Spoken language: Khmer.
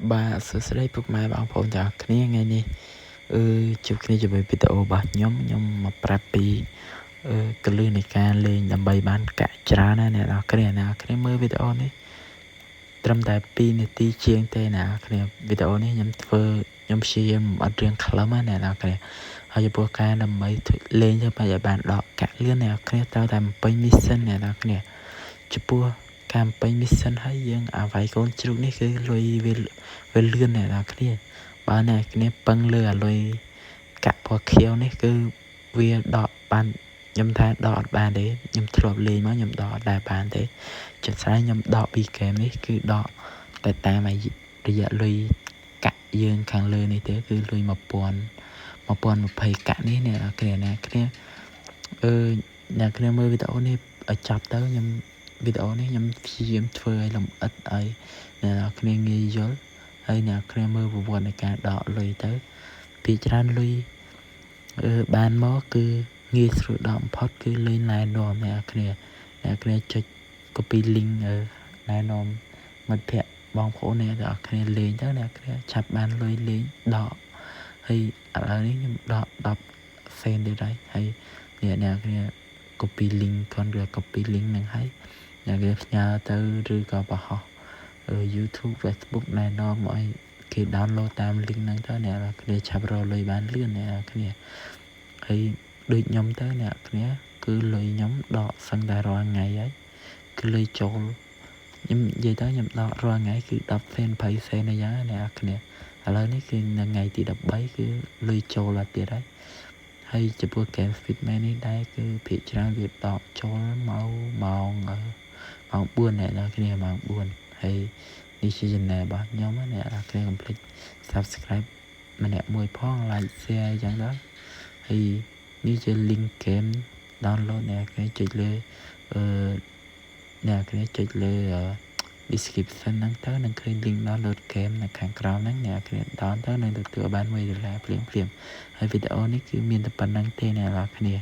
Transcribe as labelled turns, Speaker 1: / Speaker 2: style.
Speaker 1: បាទសួស្តីពុកម៉ែបងប្អូនទាំងអស់គ្នាថ្ងៃនេះអឺជួបគ្នាជាមួយវីដេអូរបស់ខ្ញុំខ្ញុំមកប្រាប់ពីអឺគន្លឹះនៃការលេងដើម្បីបានកាក់ច្រើនណាអ្នកនរគ្នាអ្នកនរគ្នាមើលវីដេអូនេះត្រឹមតែ2នាទីជាងទេអ្នកនរគ្នាវីដេអូនេះខ្ញុំធ្វើខ្ញុំព្យាយាមអត់រឿងខ្លឹមណាអ្នកនរគ្នាហើយចំពោះការដើម្បីលេងទៅឲ្យបានដកកាក់លឿនអ្នកនរគ្នាត្រូវតែបំពេញ mission អ្នកនរគ្នាចំពោះការបំពេញ mission ហើយយើងអាវាយកូនជ្រូកនេះគឺលុយវាវាលឿនអ្នកនរគ្នាបើអ្នកគ្នាពឹងលើអាលុយកាក់ពណ៌ខៀវនេះគឺវាដកបានខ្ញុំថាដកអត់បានទេខ្ញុំធ្លាប់លេងមកខ្ញុំដកអត់ដែលបានទេចិត្តស្អែកខ្ញុំដកពីហ្គេមនេះគឺដកតែតាមរយៈលុយកាក់យើងខាងលើនេះទេគឺលុយ1000 1020កាក់នេះអ្នកគ្នាអ្នកគ្នាអឺអ្នកគ្នាមើលវីដេអូនេះឲ្យចប់ទៅខ្ញុំវីដេអូនេះខ្ញុំព្យាយាមធ្វើឲ្យលម្អិតឲ្យអ្នកនរគ្នាងាយយល់ហើយអ្នកគ្នាមើលប្រវត្តិនៃការដកលុយទៅពីច្រើនលុយអឺបានមកគឺងាយស្រួលដកបំផុតគឺលុយណែនាំអ្នកគ្នាអ្នកគ្នាចុច copy link ណែនាំមិត្តភ័ក្តិបងប្អូនអ្នកទាំងអស់គ្នាលេងទៅអ្នកគ្នាឆាប់បានលុយលេងដកហើយឥឡូវនេះខ្ញុំដក10សេនទៀតហើយហើយអ្នកអ្នកគ្នា copy link គាត់ឬ copy link ហ្នឹងហើយអ្នកគេផ្ញើទៅឬក៏បង្ហោះ YouTube Facebook ណែនាំឲ្យគេ download តាម link ហ្នឹងទៅអ្នកគ្នាឆាប់រកលុយបានលឿនអ្នកគ្នាហើយដូចខ្ញុំទៅអ្នកគ្នាគឺលុយខ្ញុំដកសឹងតែរាល់ថ្ងៃហើយគឺលុយចូលខ្ញុំនិយាយទៅខ្ញុំដករាល់ថ្ងៃគឺ10សេន20សេនអីចឹងអ្នកគ្នាឥឡូវនេះគឺនៅថ្ងៃទី13គឺលុយចូលដល់ទៀតហើយហើយចំពោះ game Speedman នេះដែរគឺភាគច្រើនវាដកចូលមកម៉ោងម៉ោង4អ្នកនរគ្នាម៉ោង4ហើយនេះជា channel របស់ខ្ញុំអ្នកនរគ្នាកុំភ្លេច subscribe ម្នាក់មួយផង like share អញ្ចឹងទៅហើយនេះជា link game download អ្នកគ្នាចុចលើអឺអ្នកគ្នាចុចលើ description ហ្នឹងទៅនឹងឃើញ link download game នៅខាងក្រោមហ្នឹងអ្នកគ្នា down ទៅនឹងទទួលបាន1ដុល្លារភ្លាមៗហើយវីដេអូនេះគឺមានតែប៉ុណ្្នឹងទេអ្នកនរគ្នា។